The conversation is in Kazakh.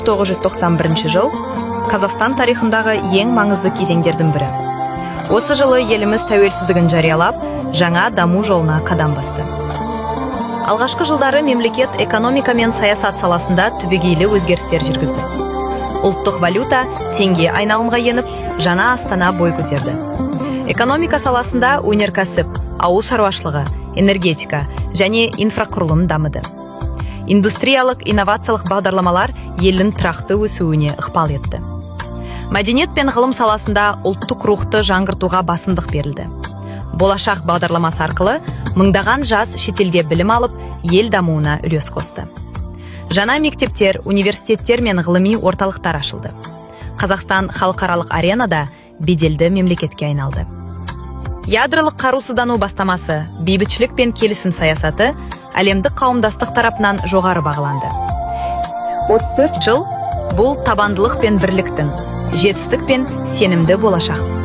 1991 жыл Қазақстан тарихындағы ең маңызды кезеңдердің бірі. Осы жылы еліміз тәуелсіздігін жариялап, жаңа даму жолына қадам басты. Алғашқы жылдары мемлекет экономика мен саясат саласында түбегейлі өзгерістер жүргізді. Ұлттық валюта теңге айналымға еніп, жаңа астана бой көтерді. Экономика саласында өнеркәсіп, ауыл шаруашылығы, энергетика және инфрақұрылым дамыды. Индустриялық инновациялық бағдарламалар елдің тұрақты өсуіне ықпал етті. Мәдениет пен ғылым саласында ұлттық рухты жаңғыртуға басымдық берілді. Болашақ бағдарламасы арқылы мыңдаған жас шетелде білім алып, ел дамуына үлес қосты. Жаңа мектептер, университеттер мен ғылыми орталықтар ашылды. Қазақстан халықаралық аренада беделді мемлекетке айналды. Ядролық қарусыздану бастамасы, бейбітшілік пен келісім саясаты әлемдік қауымдастық тарапынан жоғары бағаланды. 34 Жыл бұл табандылық пен бірліктің, жетістік пен сенімді болашақ.